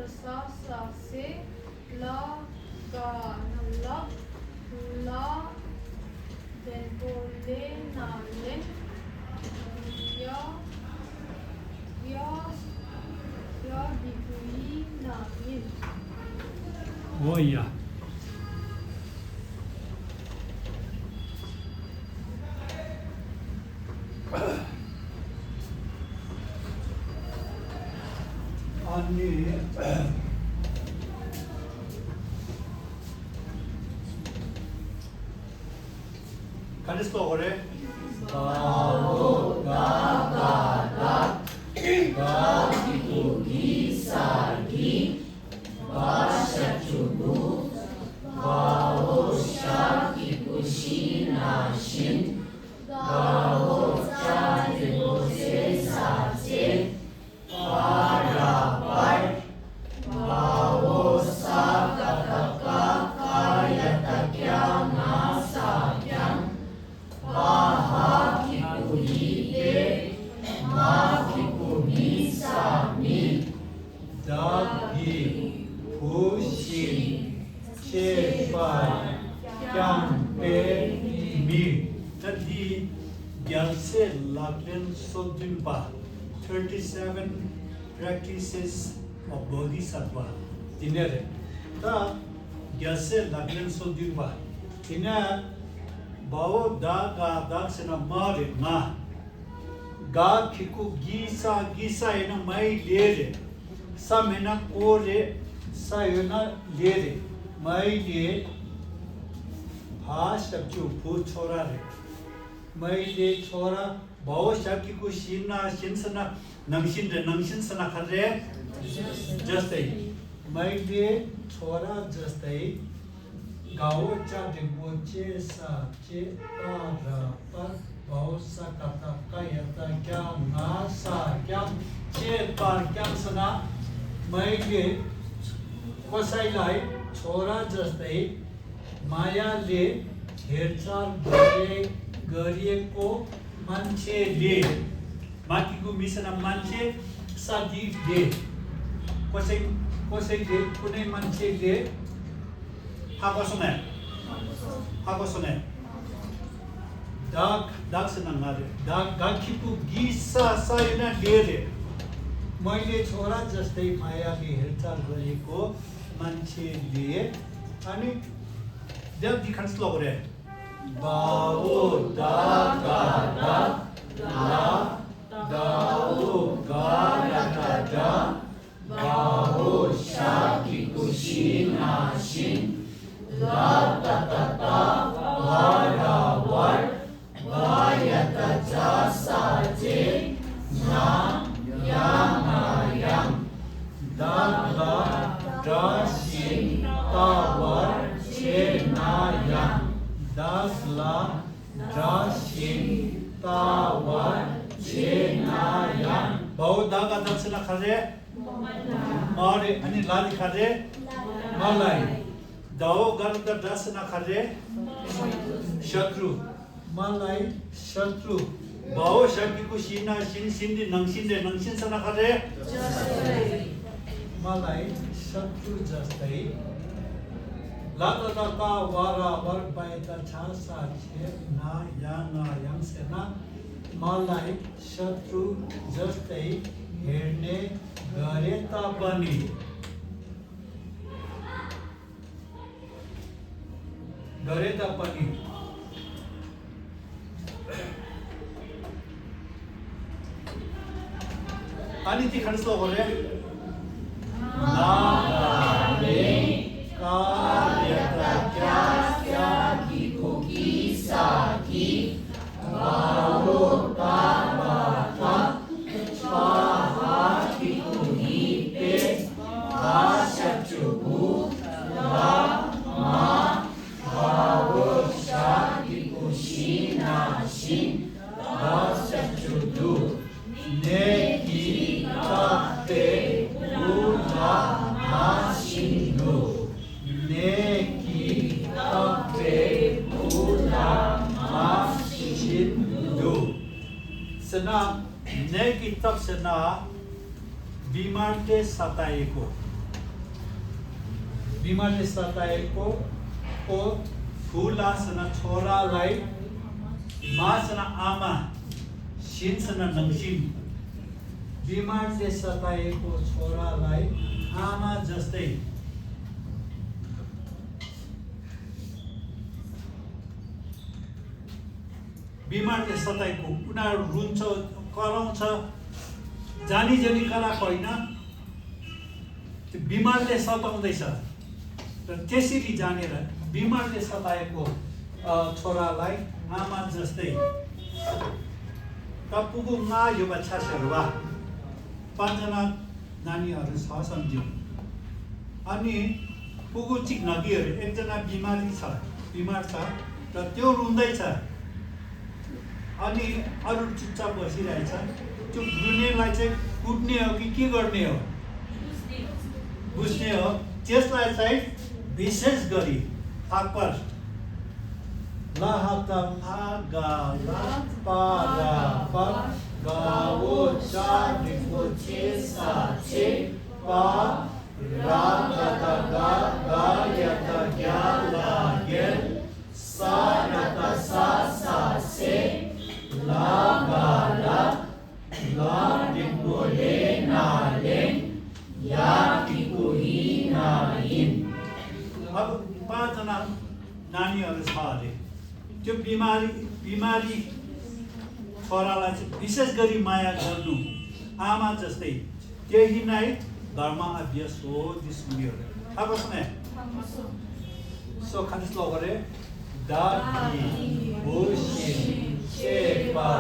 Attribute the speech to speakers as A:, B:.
A: सा सा से ला गा ला ला then go le na len ya ya ya digui na yin
B: Oh yeah. 아니 가르쳐 그래. 바오 나가다 가기고기 사기 바샤주부 바오 샤기고시나신 바오 짜리고세사제 바라발 바오 사가다가 가야다갸나사양 마하기고이데 마기고미사미 다기 부신 제발 깡배미 तदी ज्ञान से लागन सोदुबा 37 practices of bodhisattva dinere ta ज्ञान से लागन सोदुबा इना बाओ दा गा दा सेना मारे मा गा खिकु गीसा गीसा एना माई लेरे सा मेना कोरे सा एना लेरे माई ले हा शब्दु फु छोरा रे माई ले छोरा बाओ शब्द को शिना शिनसना नंगशिन रे नंगशिन सना खरे जस्ते माई ले छोरा जस्ते गाओ चा दिगोचे सा चे पारा पर बाओ सा कता कायता क्या ना सा क्या चे पार क्या सना माई ले कोसाई लाई छोरा जस्ते माया ले हेरचार गरिए को मान्छे ले माकीको मिसना मान्छे साथी ले कसै ले कुनै मान्छे ले 하고 손에 닭 쓰는 말에 닭 기쁘 기사 사이나 लेरे मैले छोरा जस्तै मायाले हेरचाह गरेको मान्छेले अनि देव दिखान्स लगरे बाओ दागा दा ला दाओ गाया दा बाओ शाकी कुशिनाशिन ला ता ता ता वारा वर वायता जा साजे ना या ना yang da la da shin ta war che na yang das la da shin ta war che na yang bahut daga daksana khare mare ani lali khare malai dao garda dasana khare shatru malai shatru बाओ शक्ति को Sheena Shin Sindi नंगशिन they नंगशिन सना खरे मलाई शत्रु जस्तै लाता वारा वर बायता छासा छे ना yang सेना मलाई शत्रु जस्तै हेर्ने गरे तापनि अनि ती खडसलो गरे नागाले कार्यता क्या की कोकी साकी बाओ ताबा ता स्वाहा की कुनी पे आशचुबु ला मा बाओ शाकी कुशिनाशिन आशचुदु ने Buddha Mashindu Neki Tabe Buddha Mashindu Sena Neki Tab Sena Bimar ke Satayeko बिमारले सताएको को ठुलासँग छोरालाई मासँग आमा सिनसँग नङसिन बिमारले सताएको छोरालाई आमा जस्तै बिमारले सताएको उनीहरू रुन्छ कराउँछ जानी जानी कराएको होइन त्यो बिमारले सताउँदैछ र त्यसरी जानेर बिमारले सताएको छोरालाई आमा जस्तै तपुगु मा यो बच्चा सेवा 5 जना नानीहरू छ सम्झ्यौ अनि पुगु चिक नगीहरू एकजना बिमार छ र त्यो रुँदैछ अनि अरू चुपचाप बसिरहेछ त्यो रुनेलाई चाहिँ कुट्ने हो कि के गर्ने हो बुझ्ने हो त्यसलाई चाहिँ विशेष गरी थापर लाहत फागा पारा पर गाओ चार निको छे सा छे पा रागत गा गायत ग्या ला गेल सारत सा सा से ला गा ला ला निको ले ना ले या किको ही ना इन अब 5 जना नानीहरू छ अरे त्यो बिमारी छोरालाई चाहिँ विशेष गरी माया गर्नु आमा जस्तै त्यही नै धर्म अभ्यास हो दिसुनीहरू अब सुने सो खानिस लगरे दादी बुशी शेपा